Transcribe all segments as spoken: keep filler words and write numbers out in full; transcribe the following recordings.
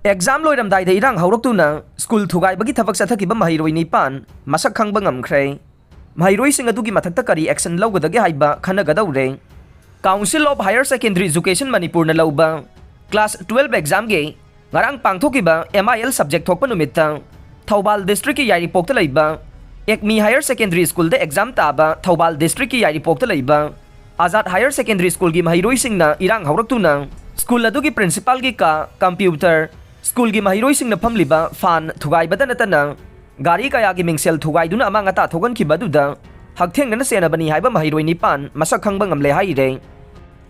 Exam ꯂꯣꯏꯔꯝꯗꯥꯏꯗ ꯏꯔꯥꯡ ꯍꯧꯔꯛꯇꯨꯅ school ꯊꯨꯒꯥꯏꯕꯒꯤ ꯊꯕꯛ ꯆꯠꯊꯈꯤꯕ ꯃꯍꯩꯔꯣꯏ ꯅꯤꯄꯥꯟ ꯃꯁꯛ ꯈꯪꯕ ꯉꯝꯈ꯭ꯔꯦ꯫ ꯃꯍꯩꯔꯣꯏꯁꯤꯡ ꯑꯗꯨꯒꯤ ꯃꯊꯛꯇ ꯀꯔꯤ ꯑꯦꯛꯁꯟ ꯂꯧꯒꯗꯒꯦ ꯍꯥꯏꯕ ꯈꯟꯅꯒꯗꯧꯔꯦ꯫ Council of Higher Secondary Education ꯃꯅꯤꯄꯨꯔꯅ ꯂꯧꯕ ꯀ꯭ꯂꯥꯁ ꯇꯨꯋꯦꯜꯕ ꯑꯦꯛꯖꯥꯝꯒꯤ ꯉꯔꯥꯡ ꯄꯥꯡꯊꯣꯛꯈꯤꯕ ꯑꯦꯝ ꯑꯥꯏ ꯑꯦꯜ ꯁꯕꯖꯦꯛ ꯊꯣꯛꯄ ꯅꯨꯃꯤꯠꯇ ꯊꯧꯕꯥꯜ ꯗꯤꯁꯇ꯭ꯔꯤꯛꯀꯤ ꯌꯥꯏꯔꯤꯄꯣꯛꯇ ꯂꯩꯕ ꯑꯦꯛꯃꯤ ꯍꯥꯌꯔ ꯁꯦꯀꯦꯟꯗꯔꯤ ꯁ꯭ꯀꯨꯜꯗ ꯑꯦꯛꯖꯥꯝ ꯇꯥꯕ ꯊꯧꯕꯥꯜ ꯗꯤꯁꯇ꯭ꯔꯤꯛꯀꯤ ꯌꯥꯏꯔꯤꯄꯣꯛꯇ ꯂꯩꯕ ꯑꯖꯥꯗ ꯍꯥꯌꯔ ꯁꯦꯀꯦꯟꯗꯔꯤ ꯁ꯭ꯀꯨꯜꯒꯤ ꯃꯍꯩꯔꯣꯏꯁꯤꯡꯅ ꯏꯔꯥꯡ ꯍꯧꯔꯛꯇꯨꯅ ꯁ꯭ꯀꯨꯜ ꯑꯗꯨꯒꯤ ꯄ꯭ꯔꯤꯟꯁꯤꯄꯥꯜꯒꯤ ꯀꯥ, ꯀꯝꯄ꯭ꯌꯨꯇꯔ, ꯁ꯭ꯀꯨꯜꯒꯤ ꯃꯍꯩꯔꯣꯏꯁꯤꯡꯅ ꯐꯝꯂꯤꯕ ꯐꯥꯟ ꯊꯨꯒꯥꯏꯕꯗ ꯅꯠꯇꯅ ꯒꯥꯔꯤ ꯀꯌꯥꯒꯤ ꯃꯤꯡꯁꯦꯜ ꯊꯨꯒꯥꯏꯗꯨꯅ ꯑꯃꯥꯡ ꯑꯇꯥ ꯊꯣꯛꯍꯟꯈꯤꯕ ꯑꯗꯨꯗ ꯍꯛꯊꯦꯡꯅꯅ ꯆꯦꯟꯅꯕꯅꯤ ꯍꯥꯏꯕ ꯃꯍꯩꯔꯣꯏ ꯅꯤꯄꯥꯟ ꯃꯁꯛ ꯈꯪꯕ ꯉꯝꯂꯦ ꯍꯥꯏꯔꯦ꯫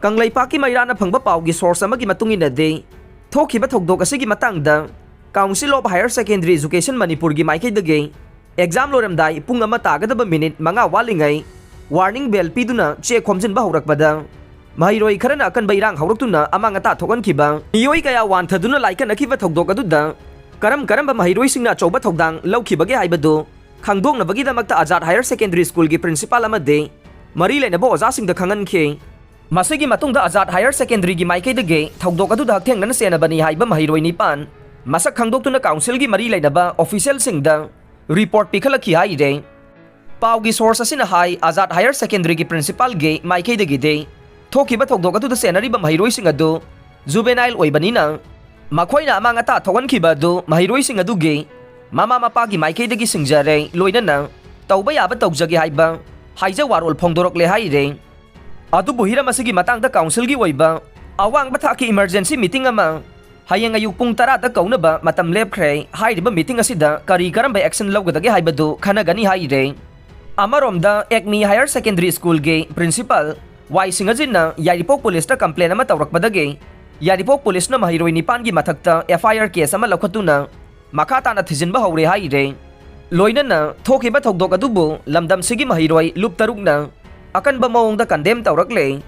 ꯀꯪꯂꯩꯄꯥꯛꯀꯤ ꯃꯩꯔꯥꯅ ꯐꯪꯕ ꯄꯥꯎꯒꯤ ꯁꯣꯔꯁ ꯑꯃꯒꯤ ꯃꯇꯨꯡ ꯏꯟꯅꯗꯤ, ꯊꯣꯛꯈꯤꯕ ꯊꯧꯗꯣꯛ ꯑꯁꯤꯒꯤ ꯃꯇꯥꯡꯗ Council of Higher Secondary Education ꯃꯅꯤꯄꯨꯔꯒꯤ ꯃꯥꯏꯀꯩꯗꯒꯤ ꯑꯦꯛꯖꯥꯝ ꯂꯣꯏꯔꯝꯗꯥꯏ ꯄꯨꯡ ꯑꯃ ꯇꯥꯒꯗꯕ ꯃꯤꯅꯤꯠ ꯃꯉꯥ ꯋꯥꯠꯂꯤꯉꯩ ꯋꯥꯔꯅꯤꯡ ꯕꯦꯜ ꯄꯤꯗꯨꯅ ꯆꯦ ꯈꯣꯝꯖꯤꯟꯕ ꯍꯧꯔꯛꯄꯗ ꯃꯍꯩꯔꯣꯏ ꯈꯔꯅ ꯑꯀꯟꯕ ꯏꯔꯥꯡ ꯍꯧꯔꯛꯇꯨꯅ ꯑꯃꯥꯡ ꯑꯇꯥ ꯊꯣꯛꯍꯟꯈꯤꯕ, ꯃꯤꯑꯣꯏ ꯀꯌꯥ ꯋꯥꯟꯊꯗꯨꯅ ꯂꯥꯏꯀꯠꯅꯈꯤꯕ ꯊꯧꯗꯣꯛ ꯑꯗꯨꯗ ꯀꯔꯝ ꯀꯔꯝꯕ ꯃꯍꯩꯔꯣꯏꯁꯤꯡꯅ ꯑꯆꯧꯕ ꯊꯧꯗꯥꯡ ꯂꯧꯈꯤꯕꯒꯦ ꯍꯥꯏꯕꯗꯨ ꯈꯪꯗꯣꯛꯅꯕꯒꯤꯗꯃꯛꯇ ꯑꯖꯥꯗ ꯍꯥꯌꯔ ꯁꯦꯀꯦꯟꯗꯔꯤ ꯁ꯭ꯀꯨꯜꯒꯤ ꯄ꯭ꯔꯤꯟꯁꯤꯄꯥꯜ ꯑꯃꯗꯤ ꯃꯔꯤ ꯂꯩꯅꯕ ꯑꯣꯖꯥꯁꯤꯡꯗ ꯈꯪꯍꯟꯈꯤ꯫ ꯃꯁꯤꯒꯤ ꯃꯇꯨꯡꯗ ꯑꯖꯥꯗ ꯍꯥꯌꯔ ꯁꯦꯀꯦꯟꯗꯔꯤꯒꯤ ꯃꯥꯏꯀꯩꯗꯒꯤ ꯊꯧꯗꯣꯛ ꯑꯗꯨꯗ ꯍꯛꯊꯦꯡꯅꯅ ꯆꯦꯟꯅꯕꯅꯤ ꯍꯥꯏꯕ ꯃꯍꯩꯔꯣꯏ ꯅꯤꯄꯥꯟ ꯃꯁꯛ ꯈꯪꯗꯣꯛꯇꯨꯅ ꯀꯥꯎꯟꯁꯤꯜꯒꯤ ꯃꯔꯤ ꯂꯩꯅꯕ ꯑꯣꯐꯤꯁꯤꯌꯦꯜꯁꯤꯡꯗ ꯔꯤꯄꯣꯔꯠ ꯄꯤꯈꯠꯂꯛꯈꯤ ꯍꯥꯏꯔꯦ꯫ ꯄꯥꯎꯒꯤ ꯁꯣꯔꯁ ꯑꯁꯤꯅ ꯍꯥꯏ, ꯑꯖꯥꯗ ꯍꯥꯌꯔ ꯁꯦꯀꯦꯟꯗꯔꯤꯒꯤ ꯄ꯭ꯔꯤꯟꯁꯤꯄꯥꯜꯒꯤ ꯃꯥꯏꯀꯩꯗꯒꯤꯗꯤ ꯊꯣꯛꯈꯤꯕ ꯊꯧꯗꯣꯛ ꯑꯗꯨꯗ ꯆꯦꯟꯅꯔꯤꯕ ꯃꯍꯩꯔꯣꯏꯁꯤꯡ ꯑꯗꯨ ꯖꯨꯕꯦꯅꯥꯏꯜ ꯑꯣꯏꯕꯅꯤꯅ ꯃꯈꯣꯏꯅ ꯑꯃꯥꯡ ꯑꯇꯥ ꯊꯣꯛꯍꯟꯈꯤꯕ ꯑꯗꯨ ꯃꯍꯩꯔꯣꯏꯁꯤꯡ ꯑꯗꯨꯒꯤ ꯃꯃꯥ ꯃꯄꯥꯒꯤ ꯃꯥꯏꯀꯩꯗꯒꯤ ꯁꯤꯡꯖꯔꯦ, ꯂꯣꯏꯅꯅ ꯇꯧꯕ ꯌꯥꯕ ꯇꯧꯖꯒꯦ ꯍꯥꯏꯕ ꯍꯥꯏꯖ ꯋꯥꯔꯣꯜ ꯐꯣꯡꯗꯣꯔꯛꯂꯦ ꯍꯥꯏꯔꯦ꯫ ꯑꯗꯨꯕꯨ ꯍꯤꯔꯝ ꯑꯁꯤꯒꯤ ꯃꯇꯥꯡꯗ ꯀꯥꯎꯟꯁꯤꯜꯒꯤ ꯑꯣꯏꯕ ꯑꯋꯥꯡꯕ ꯊꯥꯛꯀꯤ ꯏꯃꯔꯖꯦꯟꯁꯤ ꯃꯤꯇꯤꯡ ꯑꯃ ꯍꯌꯦꯡ ꯑꯌꯨꯛ ꯄꯨꯡ ꯇꯔꯥꯗ ꯀꯧꯅꯕ ꯃꯇꯝ ꯂꯦꯞꯈ꯭ꯔꯦ꯫ ꯍꯥꯏꯔꯤꯕ ꯃꯤꯇꯤꯡ ꯑꯁꯤꯗ ꯀꯔꯤ ꯀꯔꯝꯕ ꯑꯦꯛꯁꯟ ꯂꯧꯒꯗꯒꯦ ꯍꯥꯏꯕꯗꯨ ꯈꯟꯅꯒꯅꯤ ꯍꯥꯏꯔꯦ꯫ ꯑꯃꯔꯣꯝꯗ ꯑꯦꯛꯃꯤ ꯍꯥꯌꯔ ꯁꯦꯀꯦꯟꯗꯔꯤ ꯁ꯭ꯀꯨꯜꯒꯤ ꯄ꯭ꯔꯤꯟꯁꯤꯄꯥꯜ ꯋꯥꯏ ꯁꯤꯡꯍꯖꯤꯟꯅ ꯌꯥꯏꯔꯤꯄꯣꯛ ꯄꯨꯂꯤꯁꯇ ꯀꯝꯄ꯭ꯂꯦꯟ ꯑꯃ ꯇꯧꯔꯛꯄꯗꯒꯤ ꯌꯥꯏꯔꯤꯄꯣꯛ ꯄꯨꯂꯤꯁꯅ ꯃꯍꯩꯔꯣꯏ ꯅꯤꯄꯥꯟꯒꯤ ꯃꯊꯛꯇ ꯑꯦꯐ ꯑꯥꯏ ꯑꯥꯔ ꯀꯦꯁ ꯑꯃ ꯂꯧꯈꯠꯇꯨꯅ ꯃꯈꯥ ꯇꯥꯅ ꯊꯤꯖꯤꯟꯕ ꯍꯧꯔꯦ ꯍꯥꯏꯔꯦ꯫ ꯂꯣꯏꯅꯅ ꯊꯣꯛꯈꯤꯕ ꯊꯧꯗꯣꯛ ꯑꯗꯨꯕꯨ ꯂꯝꯗꯝꯁꯤꯒꯤ ꯃꯍꯩꯔꯣꯏ ꯂꯨꯞ ꯇꯔꯨꯛꯅ ꯑꯀꯟꯕ ꯃꯑꯣꯡꯗ ꯀꯟꯗꯦꯝ ꯇꯧꯔꯛꯂꯦ꯫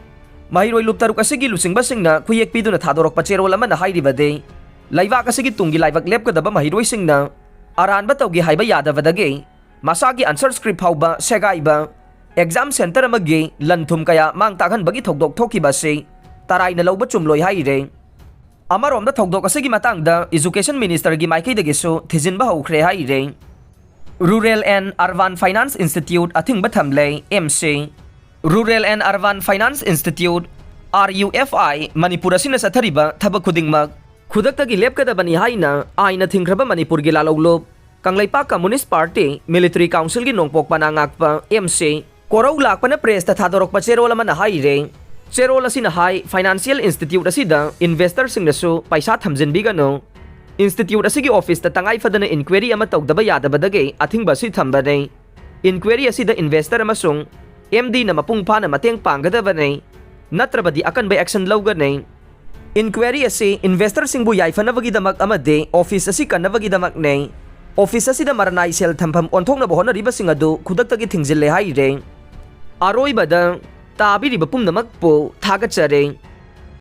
ꯃꯍꯩꯔꯣꯏ ꯂꯨꯞ ꯇꯔꯨꯛ ꯑꯁꯤꯒꯤ ꯂꯨꯆꯤꯡꯕꯁꯤꯡꯅ ꯈꯨꯌꯦꯛ ꯄꯤꯗꯨꯅ ꯊꯥꯗꯣꯔꯛꯄ ꯆꯦꯔꯣꯜ ꯑꯃꯅ ꯍꯥꯏꯔꯤꯕꯗꯤ, ꯂꯩꯕꯥꯛ ꯑꯁꯤꯒꯤ ꯇꯨꯡꯒꯤ ꯂꯥꯏꯕꯛ ꯂꯦꯞꯀꯗꯕ ꯃꯍꯩꯔꯣꯏꯁꯤꯡꯅ ꯑꯔꯥꯟꯕ ꯇꯧꯒꯦ ꯍꯥꯏꯕ ꯌꯥꯗꯕꯗꯒꯤ ꯃꯁꯥꯒꯤ ꯑꯟꯁꯔ ꯁ꯭ꯀ꯭ꯔꯤꯞ ꯐꯥꯎꯕ ꯁꯦꯒꯥꯏꯕ, ꯑꯦꯛꯖꯥꯝ ꯁꯦꯟꯇꯔ ꯑꯃꯒꯤ ꯂꯟ ꯊꯨꯝ ꯀꯌꯥ ꯃꯥꯡ ꯇꯥꯛꯍꯟꯕꯒꯤ ꯊꯧꯗꯣꯛ ꯊꯣꯛꯈꯤꯕ ꯑꯁꯤ ꯇꯔꯥꯏꯅ ꯂꯧꯕ ꯆꯨꯝꯂꯣꯏ ꯍꯥꯏꯔꯦ꯫ ꯑꯃꯔꯣꯝꯗ ꯊꯧꯗꯣꯛ ꯑꯁꯤꯒꯤ ꯃꯇꯥꯡꯗ Education Ministerꯒꯤ ꯃꯥꯏꯀꯩꯗꯒꯤꯁꯨ ꯊꯤꯖꯤꯟꯕ ꯍꯧꯈ꯭ꯔꯦ ꯍꯥꯏꯔꯦ꯫ Rural and Urban Finance Institute ꯑꯊꯤꯡꯕ ꯊꯝꯂꯦ, M C. Rural and Urban Finance Institute, R U F I, Manipur ꯑꯁꯤꯅ ꯆꯠꯊꯔꯤꯕ ꯊꯕꯛ ꯈꯨꯗꯤꯡꯃꯛ ꯈꯨꯗꯛꯇꯒꯤ ꯂꯦꯞꯀꯗꯕꯅꯤ ꯍꯥꯏꯅ ꯑꯥꯏꯟꯅ ꯊꯤꯡꯈ꯭ꯔꯕ ꯃꯅꯤꯄꯨꯔꯒꯤ ꯂꯥꯂꯧꯂꯨꯞ ꯀꯪꯂꯩꯄꯥꯛ Communist Party Military Councilꯒꯤ ꯅꯣꯡꯄꯣꯛ ꯄꯅꯥ ꯉꯥꯛꯄ, ꯑꯦꯝ ꯁꯤ, ꯀꯣꯔꯧ ꯂꯥꯛꯄꯅ pressꯇ ꯊꯥꯗꯣꯔꯛꯄ ꯆꯦꯔꯣꯜ ꯑꯃꯅ ꯍꯥꯏꯔꯦ꯫ ꯆꯦꯔꯣꯜ ꯑꯁꯤꯅ ꯍꯥꯏ, financial institute ꯑꯁꯤꯗ investorꯁꯤꯡꯅꯁꯨ ꯄꯩꯁꯥ ꯊꯝꯖꯤꯟꯕꯤꯒꯅꯨ꯫ Institute ꯑꯁꯤꯒꯤ officeꯇ ꯇꯉꯥꯏ ꯐꯗꯅ inquiry ꯑꯃ ꯇꯧꯗꯕ ꯌꯥꯗꯕꯗꯒꯤ ꯑꯊꯤꯡꯕ ꯑꯁꯤ ꯊꯝꯕꯅꯤ꯫ Inquiry ꯑꯁꯤꯗ investor ꯑꯃꯁꯨꯡ MDꯅ ꯃꯄꯨꯡ ꯐꯥꯅ ꯃꯇꯦꯡ ꯄꯥꯡꯒꯗꯕꯅꯤ, ꯅꯠꯇ꯭ꯔꯕꯗꯤ ꯑꯀꯟꯕ action ꯂꯧꯒꯅꯤ꯫ Inquiry ꯑꯁꯤ investorꯁꯤꯡꯕꯨ ꯌꯥꯏꯐꯅꯕꯒꯤꯗꯃꯛ ꯑꯃꯗꯤ office ꯑꯁꯤ ꯀꯟꯅꯕꯒꯤꯗꯃꯛꯅꯤ꯫ Office ꯑꯁꯤꯗ ꯃꯔꯅꯥꯏ ꯁꯦꯜ ꯊꯝꯐꯝ ꯑꯣꯟꯊꯣꯛꯅꯕ ꯍꯣꯠꯅꯔꯤꯕꯁꯤꯡ ꯑꯗꯨ ꯈꯨꯗꯛꯇꯒꯤ ꯊꯤꯡꯖꯤꯜꯂꯦ ꯍꯥꯏꯔꯦ꯫ ꯑꯔꯣꯏꯕꯗ, ꯇꯥꯕꯤꯔꯤꯕ ꯄꯨꯝꯅꯃꯛꯄꯨ ꯊꯥꯒꯠꯆꯔꯤ꯫